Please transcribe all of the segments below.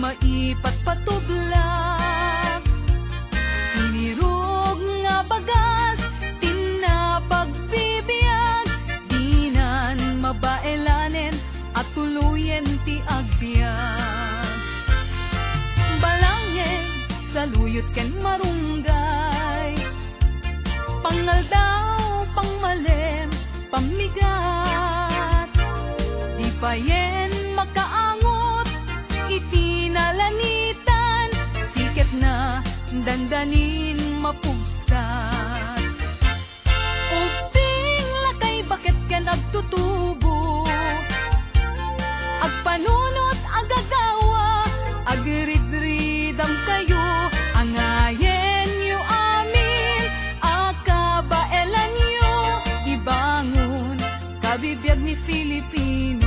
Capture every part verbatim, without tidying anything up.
Maipatpatublak, tinirog nga bagas, tinna pagbibiag, dinan mabaelanen a tuloyen ti agbiag. Balangeg, saluyot ken marunggay, pangaldaw, pangmalem, pammigat. Di payen makaangot iti nalanitan, siketna dandanin mapugsat. Ubbing lakay baket ken agtutubo. Agpanunot a gagawa, agridridamkayo, angayenyo amin a kabaelanyo, ibangon, kabibiag ni Filipino.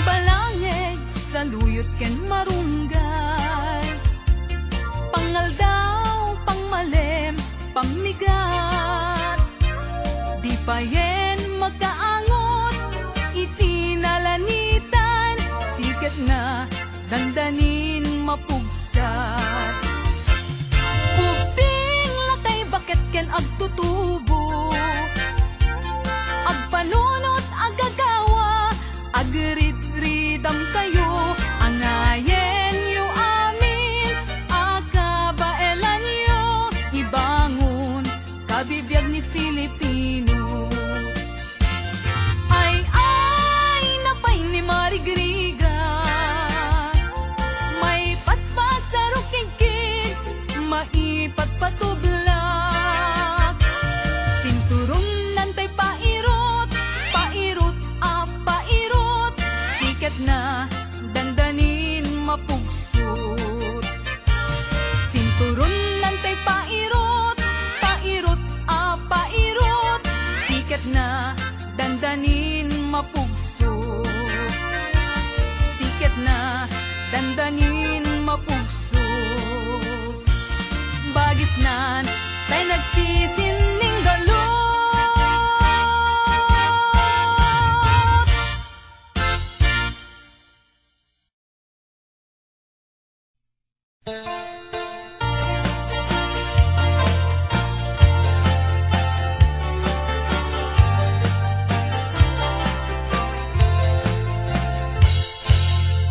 Balangeg, saluyot ken marunggay, pangaldaw, pangmalem, pammigat. Di payen makaangot iti nalanitan, siketna dandanin mapugsat. Ubbing lakay baket ken agtutubo. Agpanunot a gagawa, agridridamkayo, angayenyo amin a kabaelanyo, ibangon, kabibiag ni Filipino. Ay, ay, napay ni marigriga, maipaspas a rukigkig, maipatpatublak. Sinturon nantay pairot, pairot a pairot, siketna dandanin mapugsot. Sinturon nantay pairot, pairot a pairot, siketna dandanin mapugsot. Siketna dandanin mapugsot. Bagisnan tay nagsisinning galut.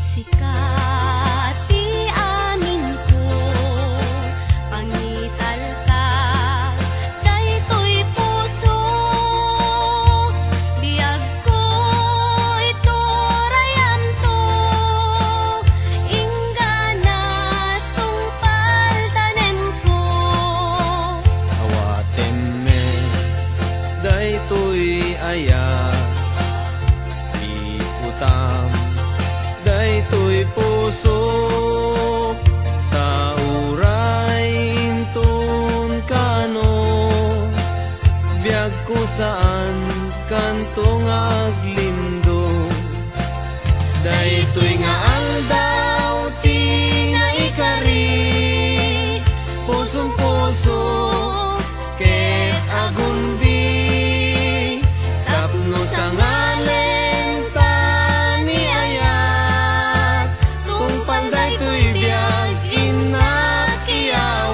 Sika ti aminko, pangitalka daytoy puso, biagko iturayanto, inggana tungpal tanemko. Awatenmi daytoy aya, iputam daytoy puso, ta uray inton kano, biagko saan kanto nga aglindong. Daytoy nga aldaw ti naikari, pusong-puso ket agundi, tapno sangalen ta ni ayat, tungpal daytoy biag innak iyawat.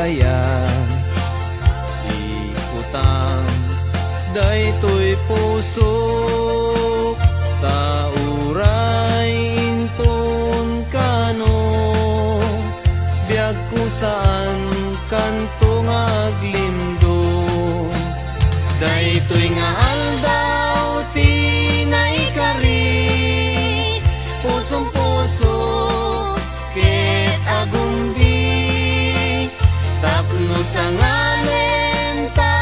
Ayan, ikutam daytoy pusok, ta uray inton kano, biagko saan kanto nga aglimdong. Daytoy nga aldaw ti naikari, pusong-puso ket agumdi, tapno sangalen ta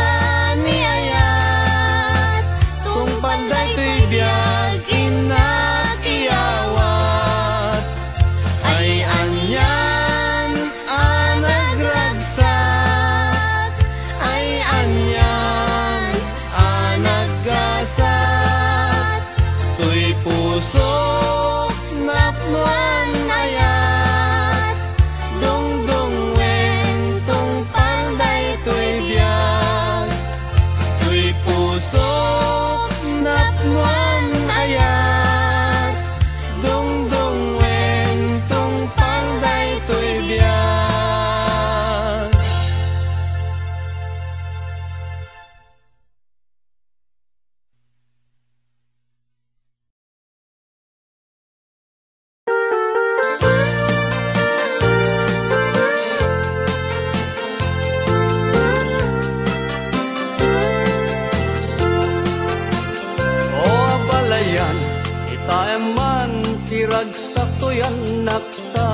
ni ayat, tungpal daytoy biag innak iyawat. Ay anian a nagragsak, ay anian a naggasat, toy pusok napnoan ayat, dungdung wen tungpal daytoy biag. Toy pusok napnoan ayat, dungdung wen tungpal daytoy biag. O abalayan, itaem man ti ragsak toy annakta.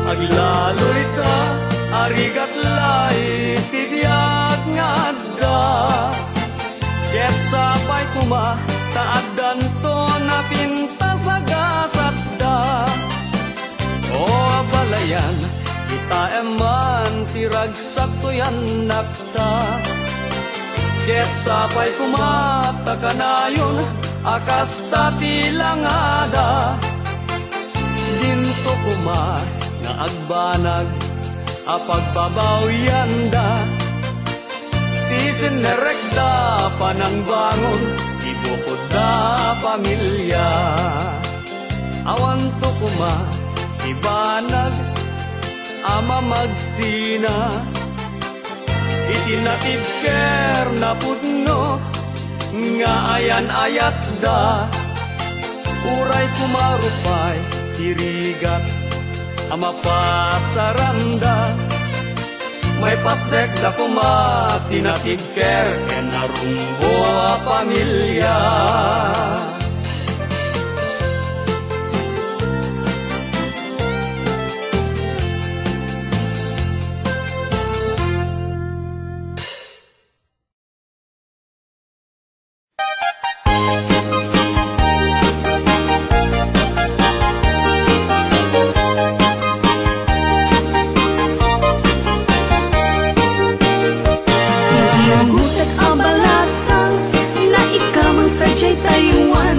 Aglaloyta a rigat laeng ti biag nga adda, ket sapay koma ta addanton a pintas a gasatda. O abalayan, itaem man ti ragsak toy annakta. Ket sapay koma ta kanayon a kasta ti langada. Dinto koma nga agbanag a pagbabawyanda ti sinnerekda a panangbangon ti bukodda a pamilia. Awanto koma ti banag a mamagsina iti natibker napudno nga ayan-ayatda. Uray koma rupay ti rigat a mapasaranda, maipasdekda koma ti natibker ken narumbo a pamilia. Iti nagutek a balasang, naikam sadiay Taiwan.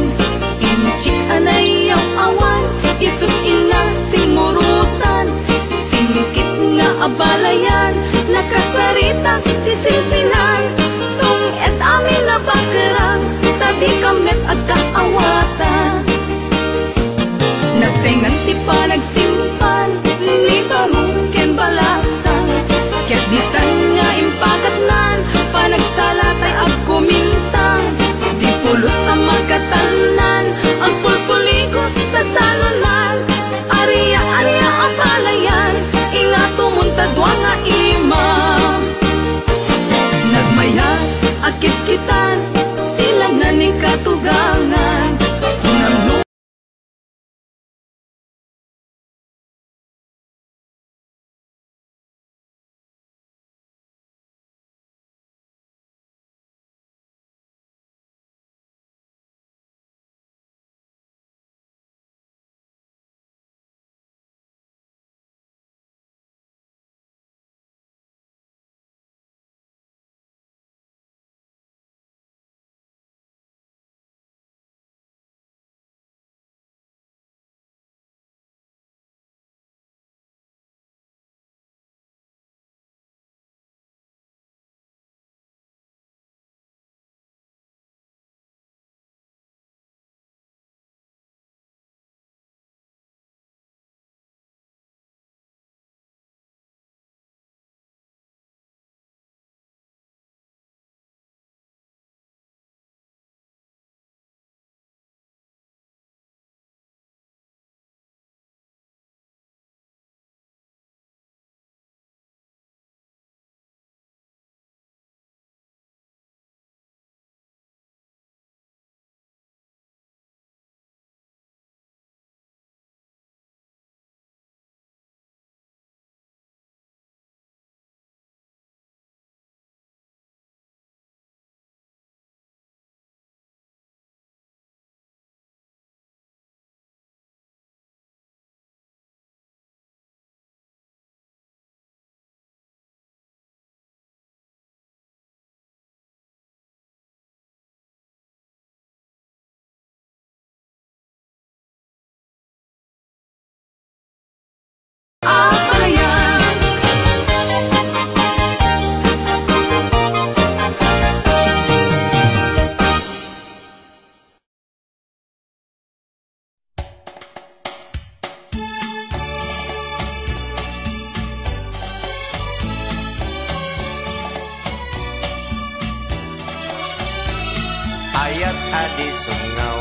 Sungaw,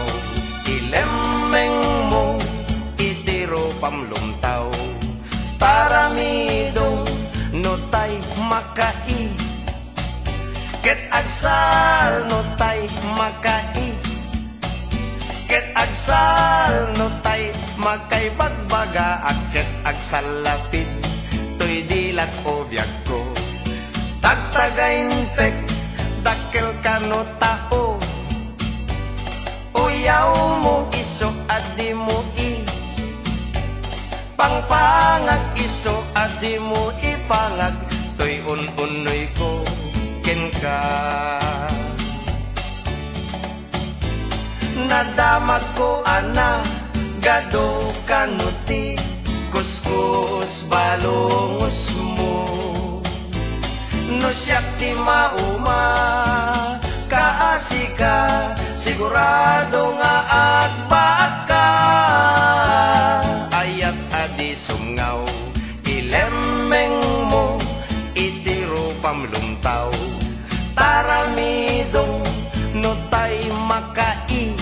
ilemmengmo iti rupam lumtaw. Taramidong no tay makai, ket agsal no tay makai, ket agsal no tay makaibagbaga, ket agsallapit toy dilak o biagko. Tagtagainpek, dakkel kano tao. Uyawmo isu a dimo i-, pangpangag isu a dimo ipangag, toy un-unnoyko kenka. Nadamagko a nagadu kano ti kuskus balungosmo. No siak ti mauma, kaasika, sigurado nga agbaagka. Ayat a di sumngaw, ilemmengmo iti rupam lumtaw. Taramidong no tay makai,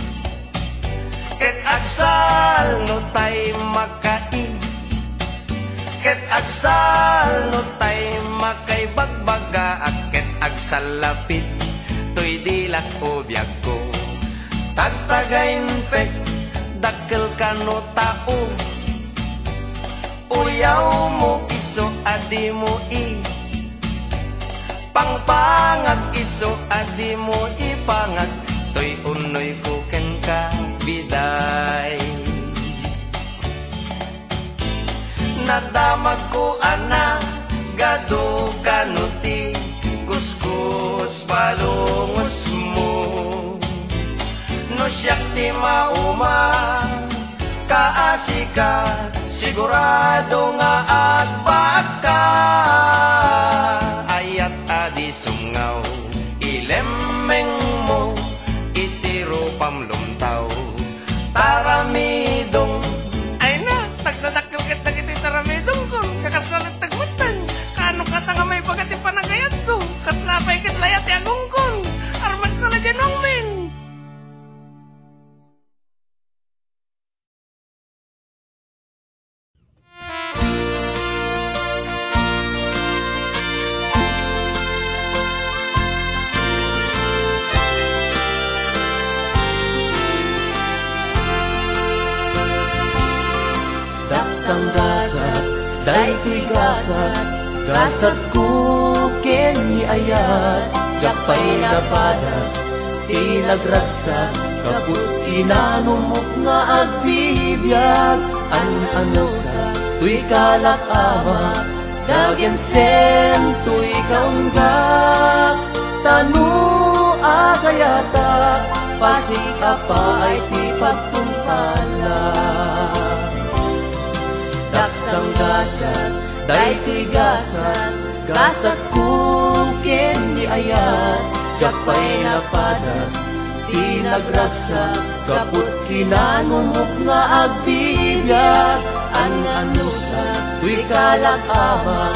ket agsal no tay makai, ket agsal no tay makaibagbaga, ket agsallapit toy dilak o biagko. Tagtagainpek, dakkel kano tao. Uyawmo isu a dimo i-, pangpangag isu a dimo ipangag, toy unnoyko kenka, biday. Nadamagko a nagadu kano ti kuskus balungosmo. No siak ti mauma, kaasika, sigurado nga agbaagka. Ayat a di sumngaw, ilemmengmo iti rupam lumtaw. Taramidong. Ay na, tagdadakkel ket dagiti taramidongkon, kakasla laeng tagmattan. Kaano kata nga maibaga ti panagayatko? Kasla pay ket layat ti agongkon. Armagsala diay nongmen. Daksang gasat, daytoy gasat, gasatko ken ni ayat, diak pay napadas ti nagragsak, gapu ti nanumok nga agbibiag, an-anusat toy kalak, Ama, dagensen toy kaunggak, ta no agayatak, pasig a paay ti pagtungpalak. Daksang gasat, daytoy gasat, gasatko ken ni ayat, diak pay napadas ti nagragsak, gapu ti nanumok nga agbibiag, an-anusat toy kalak, Ama,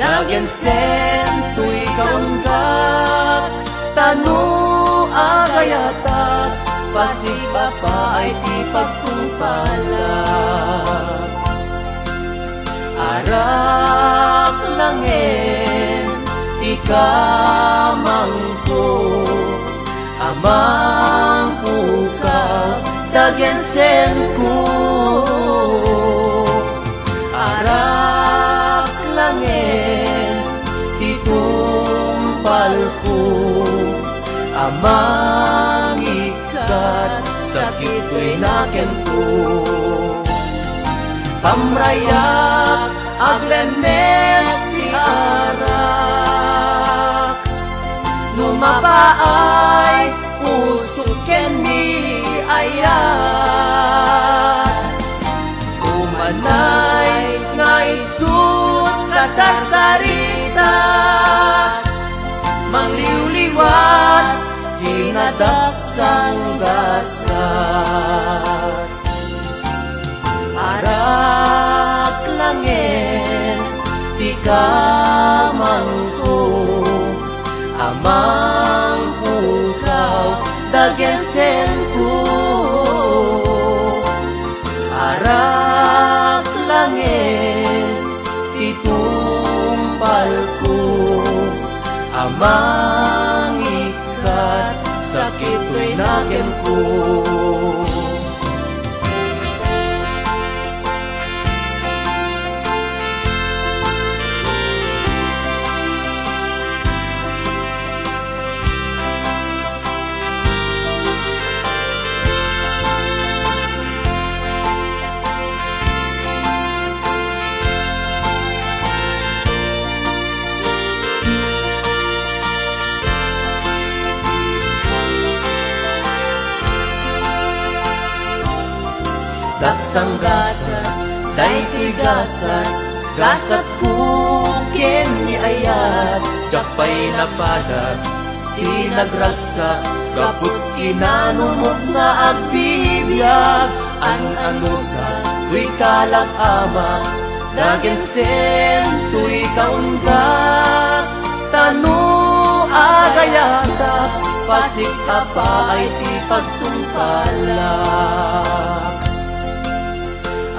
dagensen toy kaunggak, ta no agayatak, pasig a paay ti pagtungpalak. Arak langen ti kamangko, amangko ka dagensenko. Arak langen ti tungpalko, amangik kat sakit toy nakenko. Kamrayak, aglemmes ti arak. No mapaay, usok ken ni ayat. Umanay nga isut' a sarsarita, mangliwliwat ti nadaksang gasat. Arak langen ti kamangko, amangko ka dagensenko. Mangikkat, sakit toy nakemko. Tagsanggasat daytoy gasat, gasatko ken ni ayat, diak pay napadas ti nagragsak, gapu kinanumog nga agbibiag, an-anusak toy kalak, Ama, dagensen toy kaunggak, ta no agayatak, pasik a paay ti pagtungpalak.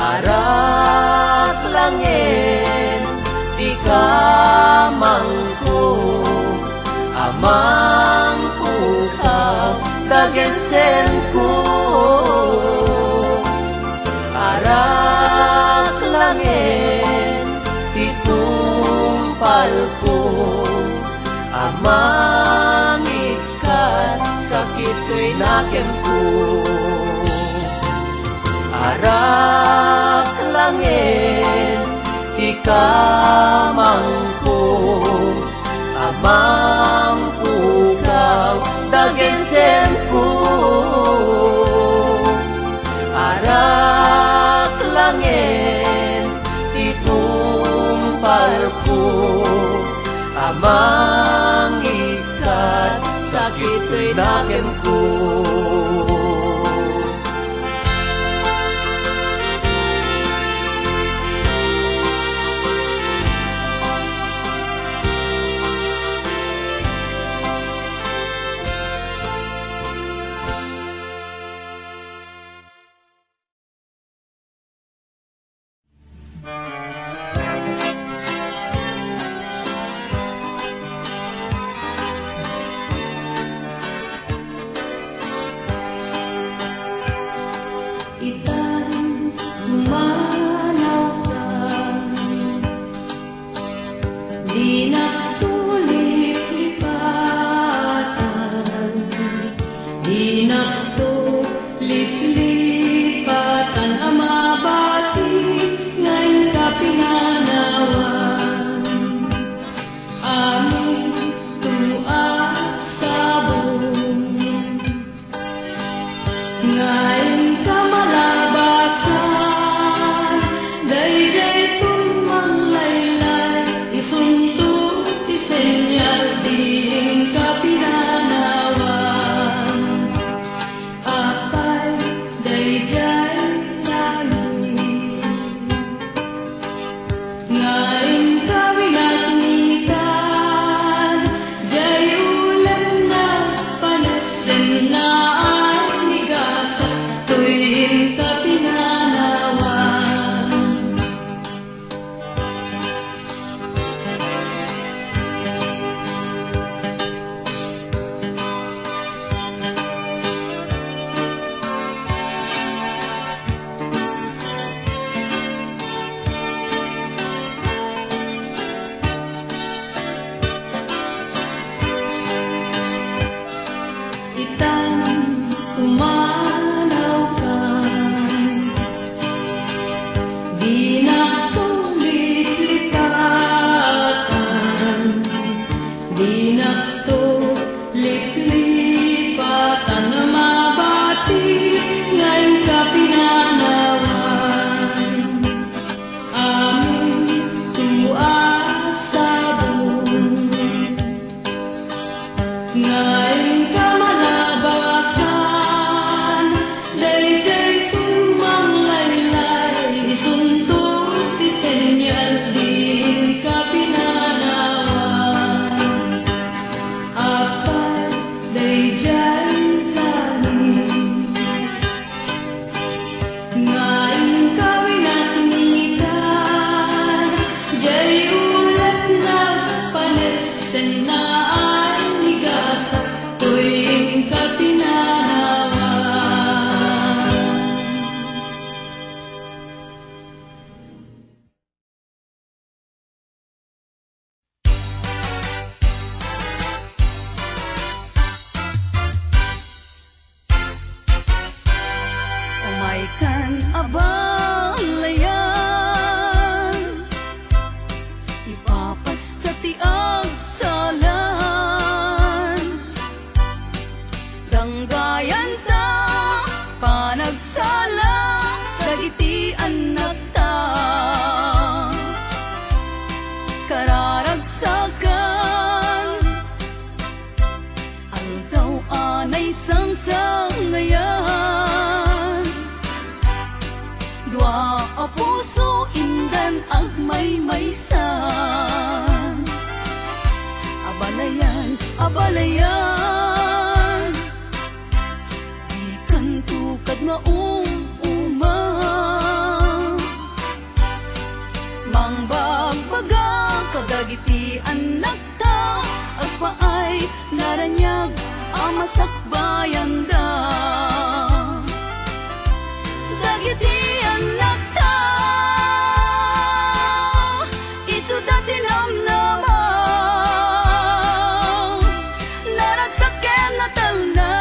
Arak langen ti kamangko, amangko ka dagensenko. Arak langen ti tungpalko, amangik kat sakit toy nakemko. Arak langen ti kamangko, amangko ka dagensenko. Arak langen ti tungpalko, amangik kat sakit toy nakemko. Itan, pumanawkan. Dinakto liplipatan, dinakto liplipatan a mabati nga inka pinanawan. Amin to a sabong. Nga inka malabasan, daydiay tumanglaylay, isunto ti senyal ti inka pinanawan. Apay, daydiay langit. Nga inka winatnitan, diay ulemna, panessen nga agnigasa, toy inka pinanawan. Itan, pumanawkan. Dinakto liplipatan, dinakto liplipatan a mabati nga inka pinanawan. Amin to a sabong. Nga inka malabasan, daydiay tumanglaylay, isunto ti senyal ti inka pinanawan. Apay, daydiay langit. Nga inka winatnitan, diay ulemna, panessen nga Kan abalayan, ipapasta ti agsalan. Danggayanta, panagsala, dagiti annakta. Kararagsakan, aldaw a naisangsangayan. Dua a puso indan agmaymaysan. Abalayan, abalayan, dikanto kad maum-uma. Mangbagbaga kadagiti annakta, agpaay naraniag a masakbayanda. Dagiti annakta, isuda ti namnama, naragsak ken natalna,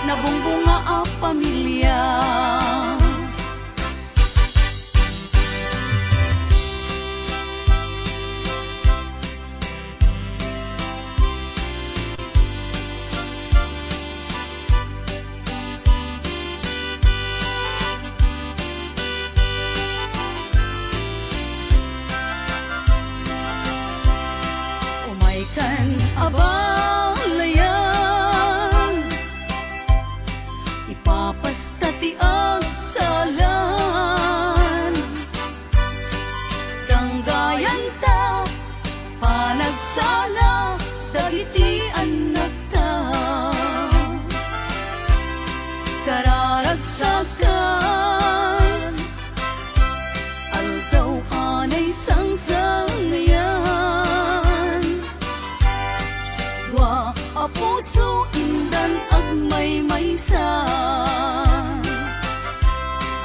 nabungbunga a pamilia. Umay kan abalayan, ipapasta ti agsalan. Danggayanta, panagsala dagiti annakta. Kararagsakan, aldaw a naisangsangayan. Dua a puso indan agmaymaysa.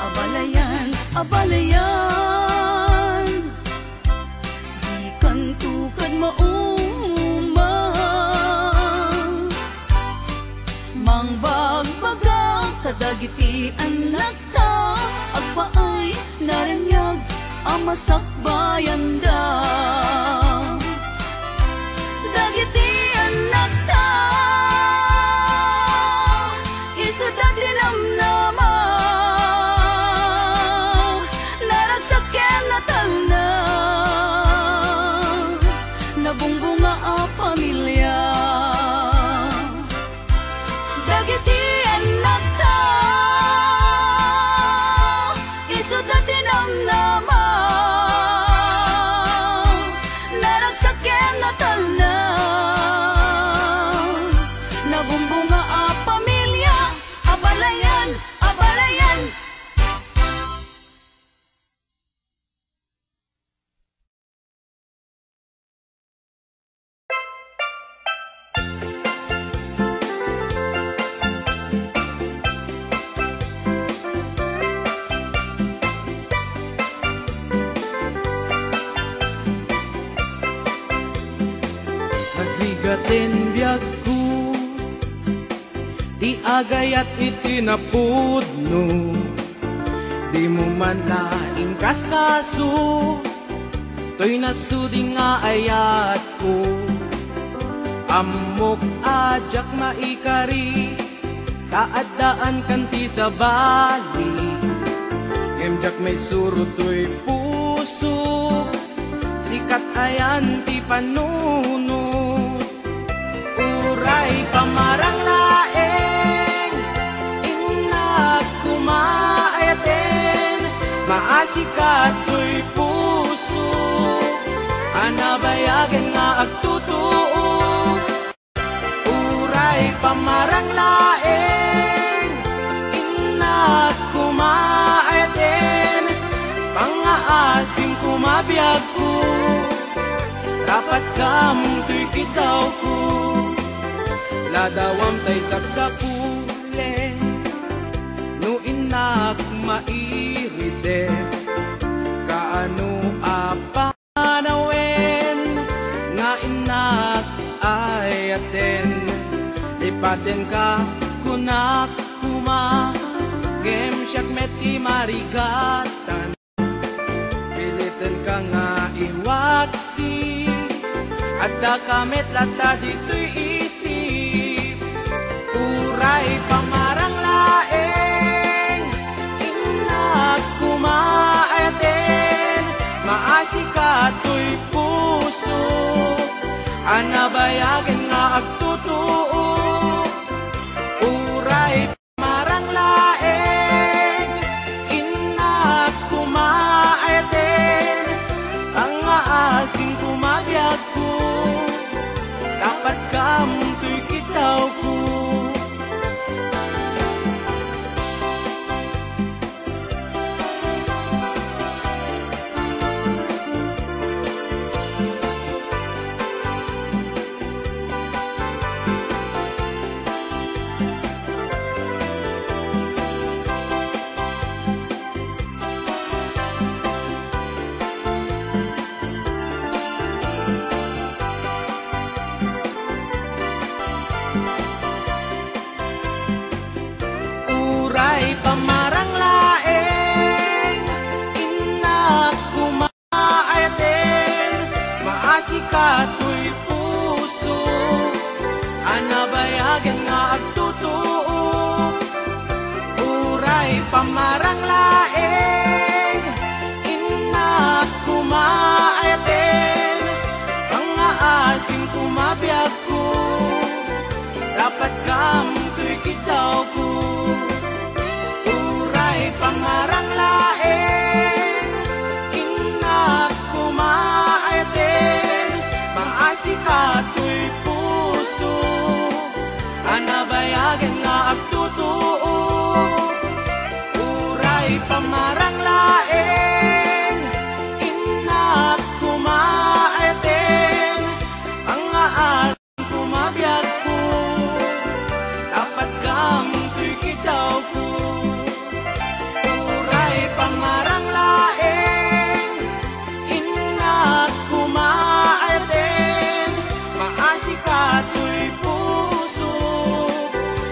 Abalayan, abalayan, dikanto kad mauma. Mangbagbaga kadagiti annakta, agpaay naraniag a masakbayanda. Dagiti annakta, isuda ti namnama, naragsak ken natalna, nabungbunga a pamilia. Dagiti annakta, isuda ti namnama, naragsak ken natalna, nabungbunga a pamilia. Abalayan, abalayan. Nagrigat ti biagko, ti agayat iti napudno, dimo man la inkaskaso. Toy nasudi nga ayatko, ammok a diak maikari, ta addaan kan ti sabali. Ngem diak maisuro toy puso, sikat ayan ti panunot. Uray pamarang laeng, innak koma ayaten, maasikat toy puso, a nabayagen nga agtutuo. Uray pamarang laeng, innak koma ayaten, pangngaasim koma biagko. Rapatkam toy kidawko, ladawam tay sapsapulek. No innak mairite, kaano a panawen nga innak ayaten? Lipatenka, kunak koma, ti marigatan. Pilitan ka nga iwaksi. Adda ka met latta ditoy isip. Uray pamarang laeng, innak koma ayaten, maasi ka toy puso, a nabayagen nga agtutuo. Uray pamarang laeng, innak koma ayaten, pangngaasim koma biagko, dapat kam toy kiddawko. Uray pamarang laeng, innak koma ayaten, maasi ka toy puso, a nabayagen nga agtutuo. Uray pamarang laeng, innak koma ayaten, pangngaasim koma biagko, dapat kam toy kiddawko. Uray pamarang laeng, innak koma ayaten, maasi ka toy puso, a nabayagen nga agtutuo. Uray pamarang laeng, innak koma ayaten, pangngaasim koma biagko, dapat kam toy kiddawko. Uray pamarang laeng, innak koma ayaten, maasi ka toy puso,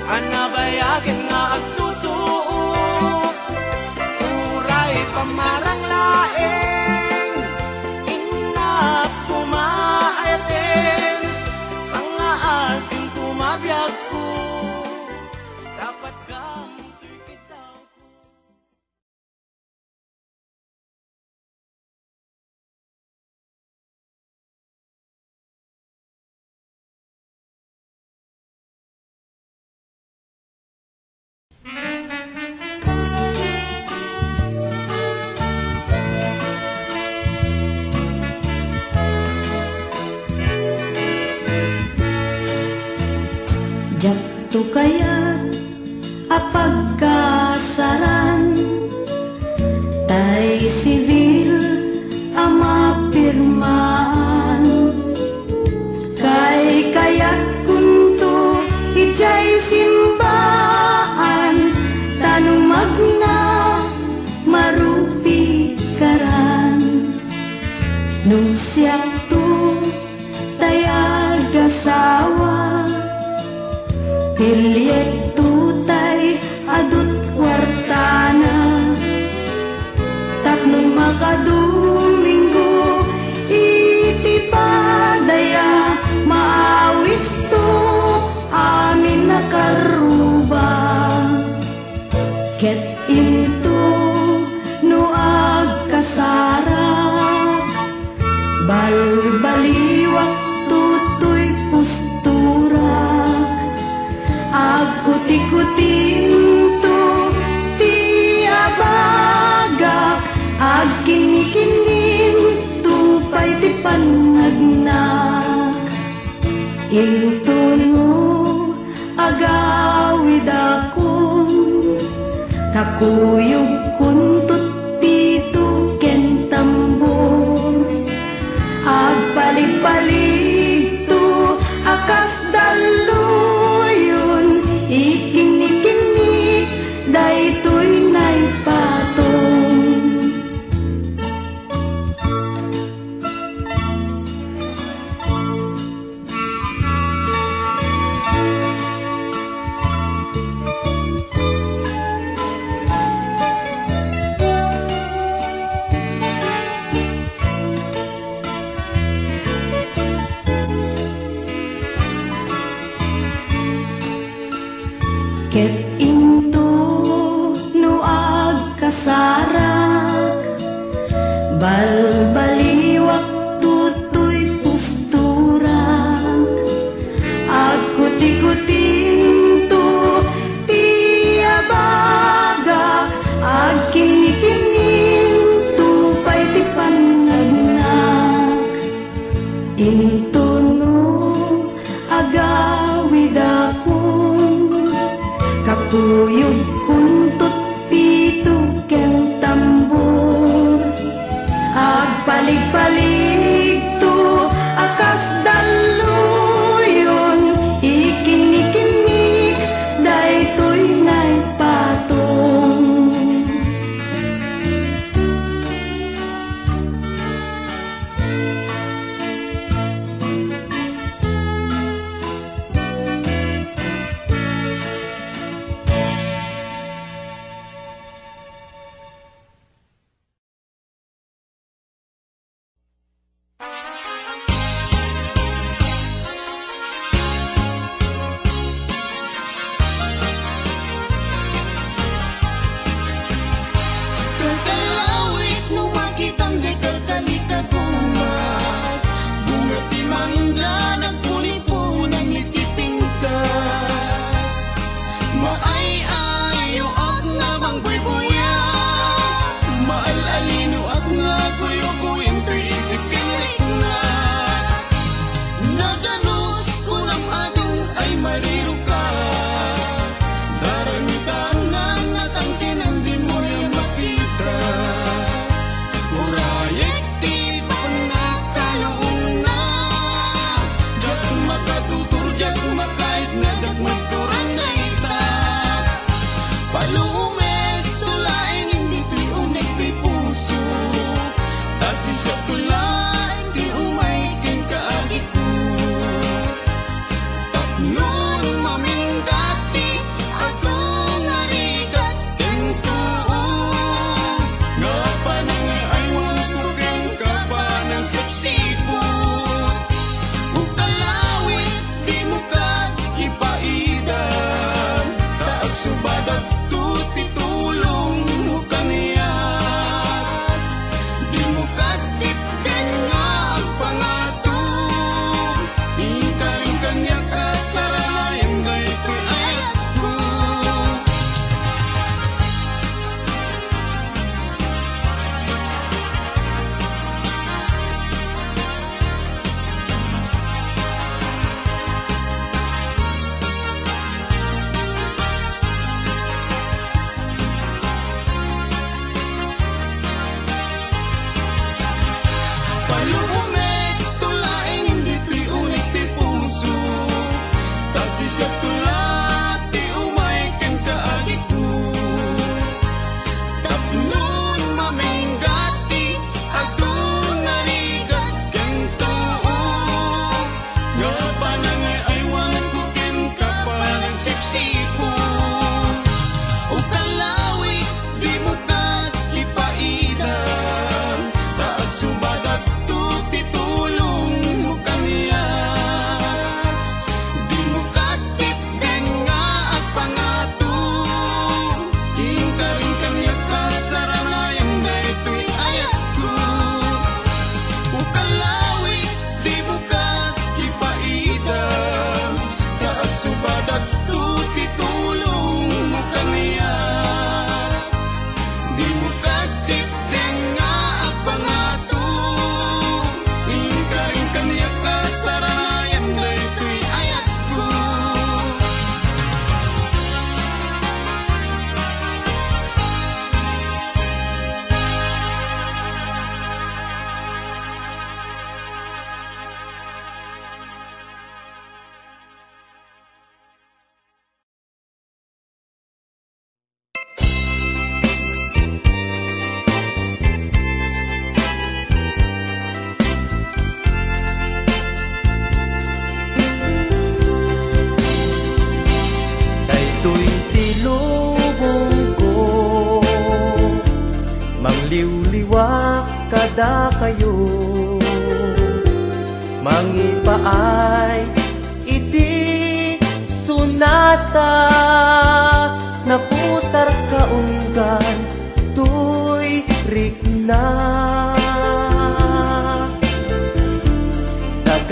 a nabayagen nga agtutuo. Uray pamarang laeng, innak koma ayaten, pangngaasim koma biagko, dapat kam toy kiddawko. Diakto kayat a pagkasaran, tay sibil a mapirmaan. Kaykayatkonto idiay simbaan, ta no magna, marupikaran. No siakto tay agasawa, pilitto tay adut kuartana. Tapno makadomingo iti padaya, maawisto amin a karruba. Ket into no agkasarak, balbaliwak toy pusturak. Agkutikutinto ti abagak, agkinnikinninto pay ti pannagnak. Into no agawidakon, kakuyogkonto pito ken tambor. Agpaligpaligto a kas dalluyon, ikinnikinnik daytoy naipatong. Balbaliwakto toy pusturak, agkutikutinto ti abagak, agkinnikinninto pay ti pannagnak. Intono agawidakon, kakuyogkonto pito ken tambor. Agpaligpaligto a kas dalluyon, ikinnikinnik daytoy nga ipatong. Kalawit no makitam, di kalkali kagumat. Bunga ti mangga, nagpunipunan iti pingkas. Maay-ayoak nga mangbuybuya, maal-alinoak nga guyugoyem toy isip ken riknak. Naganus, kunam, adun ay mariroka, darangita nga natangkenan, dimo a makita. Urayek ti pannakaluonna, diak makatutur, diak makaitna, diak magturang dayta. Palumek to laeng, ditoy unek ti puso, ta siasio to laeng ti umay kenka, agikko. Tapno maminggat ti adu nga rigat ken too, nga panangaywanko kenka, panangsipsiput. O kalawit, dimo ket ipaidam, ta agsubadak to ti tulongmo kaniak. Dimo ket itden nga agpangato, inkarin kaniak a saranayan daytoy ayatko. Palumek to laeng ditoy unek ti puso, ta siasio to la ti umay kenka, agikko. Tapno maminggat ti adu nga rigat ken too, nga panangay-aywanko kenka, panangsipsiput. O kalawit, dimo ket ipaidam, ta agsubadak to ti tulongmo kaniak. Dimo ket itden nga agpangato, inkarin kaniak a saranayan daytoy ayatko. O kalawit, dimo ket ipaidam, ta agsubadak to ti tulongmo kaniak. Dimo ket itden nga agpangato, inkarin kaniak a saranayan daytoy ayatko. Daytoy ti lubongko, mangliwliwa kadakayo, mangipaay iti sonata, naputarka unggan toy rikna.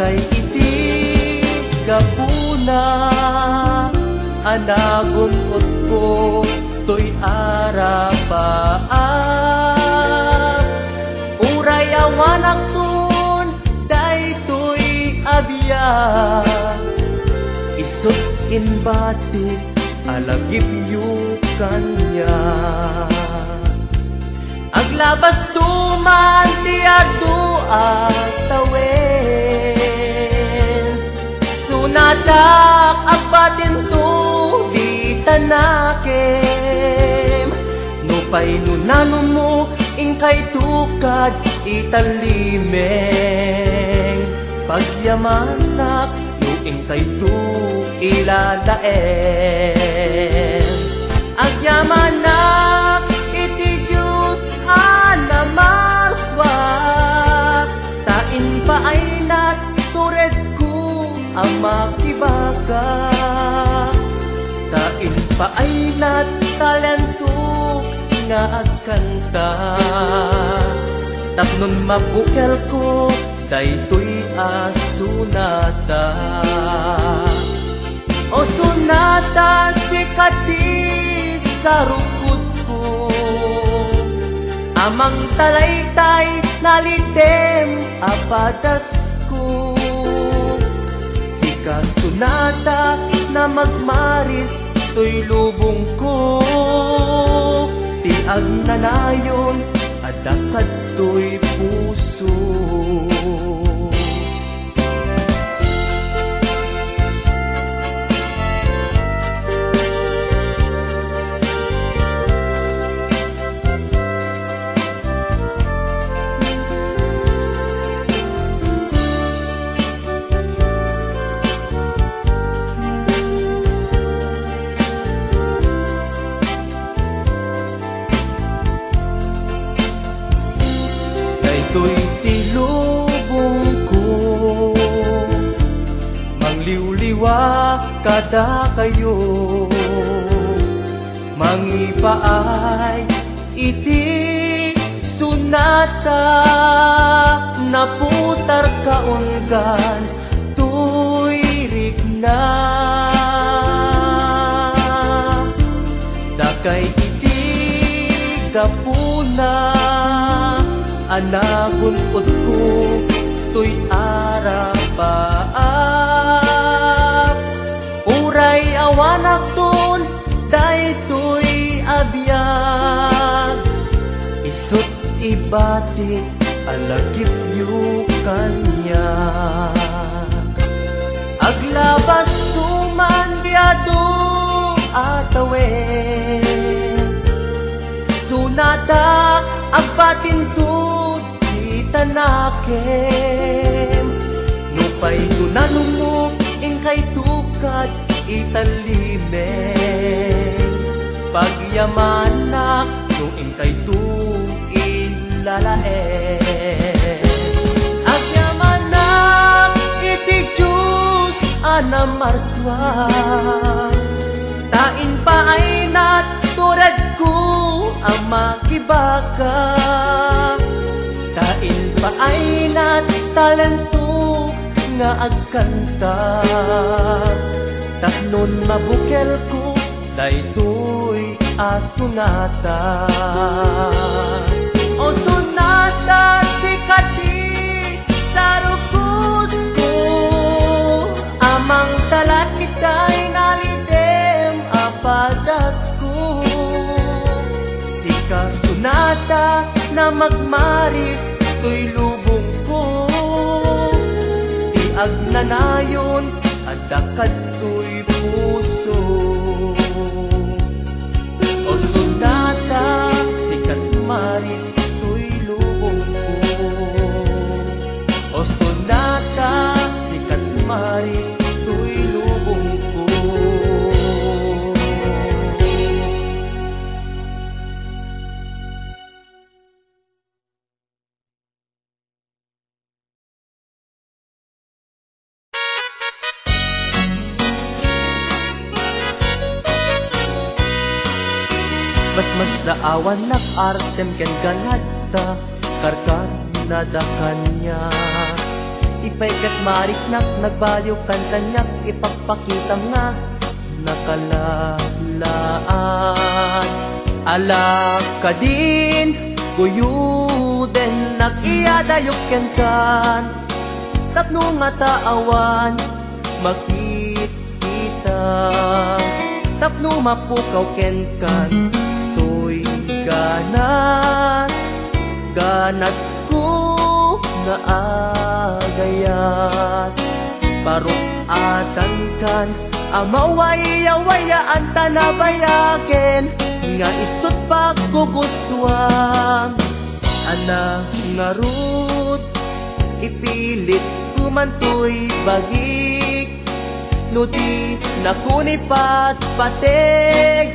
Dagiti gapuna a nagun-otko toy arapaak. Uray awanakton daytoy a biag, isut' imbatik a lagipyo kaniak. Aglabasto man ti adu a tawen, sunatak agbatinto dita nakem. Nupay no nanummo inkayto kad itallimeng, pagyamanak no inkayto ilalaeng. Agyamanak iti Dios a namarsua, ta impaayna turedko a makibaka, ta impaayna talento nga agkanta, tapnon mabukelko daytoy a sonata. O sonata, sika ti sarukodko, a mangtalaytay nalitem a padasko. Sika sonata na magmaris toy lubongko, ti agnanayon adda kadtoy puso. Daytoy ti lubongko, mangliwliwa kadakayo, mangipaay iti sonata, naputarka unggan toy rikna. Dakay iti gapuna a nagun-otko toy arapaak. Uray awanakton daytoy a biag, isut' ibatik a lagipyo kaniak. Aglabasto man ti adu a tawen, sonata agbatinto dita nakem. Nupay no nanummo inkayto kad itallimeng, pagyamanak no inkayto ilalaeng. Agyamanak iti Dios a namarsua, ta impaayna turedko a makibaka, ta impaayna talento nga agkanta, tapnon mabukelko daytoy a sonata. O sonata, sika ti sarukodko, a mangtalaytay nalitem a padasko. Sika sonata na magmaris toy lubongko, ti agnanayon adda kadtoy puso. O sonata, sika ti maris toy lubongko. O sonata, sika ti maris toy lubongko. Masmasdaawannak artem ken ganadta, karkarnada kaniak. Ipay ket mariknak, nagbaliwkan kaniak, ipakpakitam nga nakalaat. Ala kadin, guyodennak, iyadayok kenkan, tapno ngata awan makit- kita, tapno mapukaw kenkan toy ganas, ganasko nga agayat. Paruk-atankan a mawayawayaan ta nabayagen nga isut' paggugustuam. Ana ngarud, ipilitko man toy bagik, no di nakuni patpatek.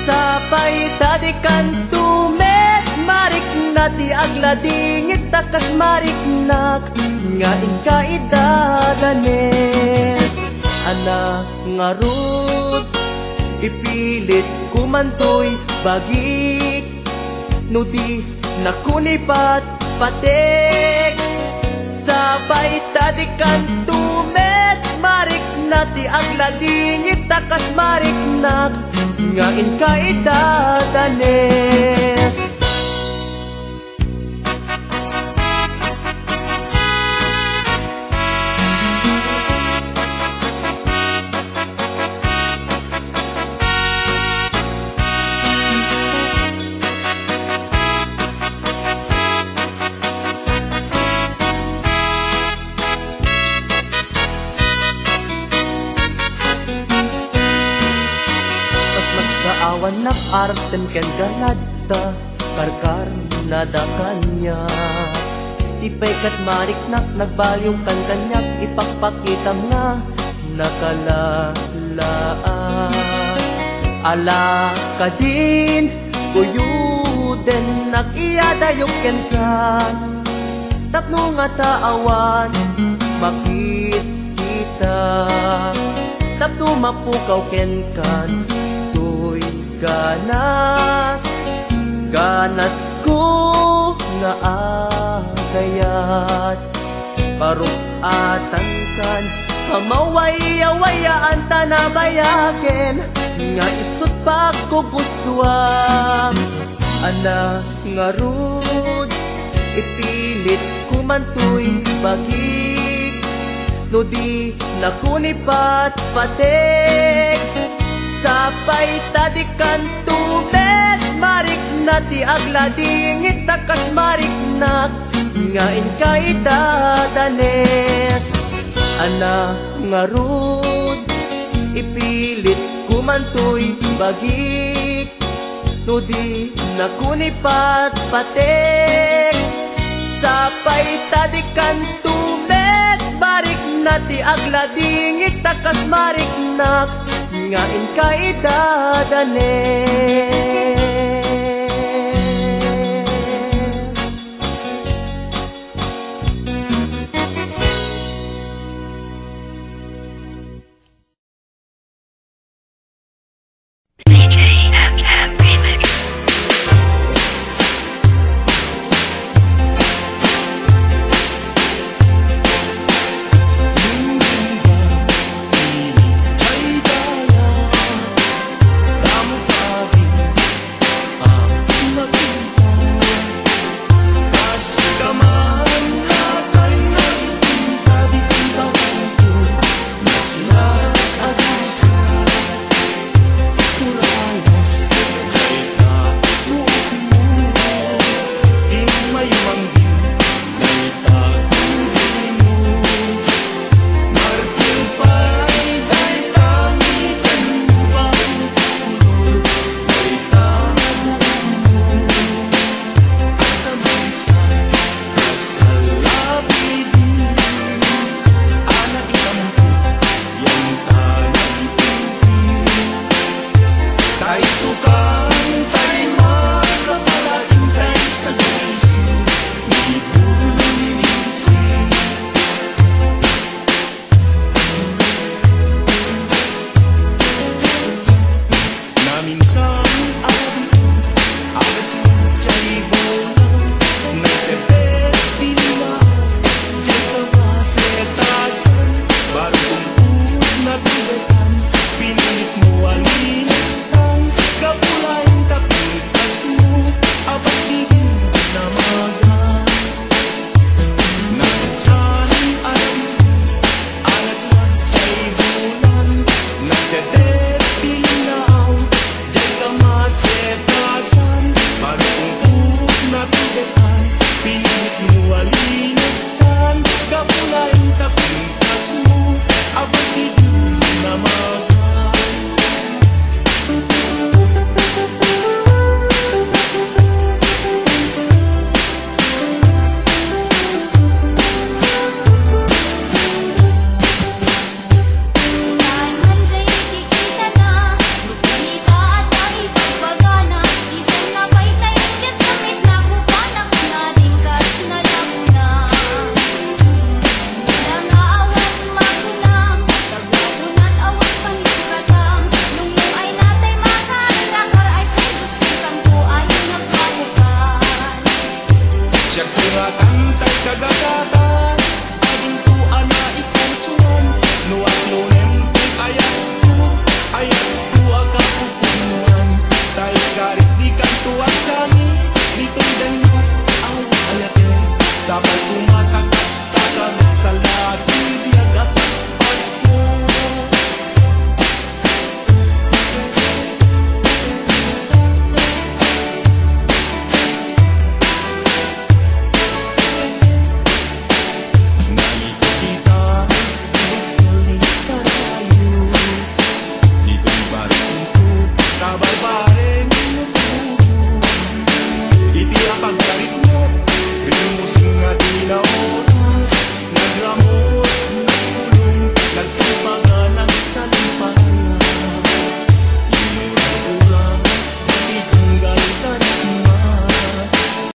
Sapay ta di kanto met marikna ti agladingit ta kas mariknak nga inka idadanes. Ana ngarud, ipilitko man toy bagik, no di nakuni patpatek. Sapay ta di kanto met marikna ti agladingit ta kas mariknak nga inka idadanes. Paspasawannak, artem ken ganadta, karkarnada kaniak. Ipay ket mariknak, nagbaliwkan kaniak, ipakpakitam nga nakalaat. Ala kadin, guyodennak, iyadayok kenkan, tapno ngata awan makit- kita, tapno mapukaw kenkan toy ganas, ganasko nga agayat. Paruk-atankan a mawayawayaan ta nabayagen nga isut' paggugustuam. Ana ngarud, ipilitko man toy bagik, no di nakuni patpatek. Sapay ta di kanto met marikna ti agladingit ta kas mariknak nga inka idadanes. Ana ngarud, ipilitko man toy bagik, no di nakuni patpatek. Sapay ta di kanto met marikna ti agladingit ta kas mariknak nga inka idadanes.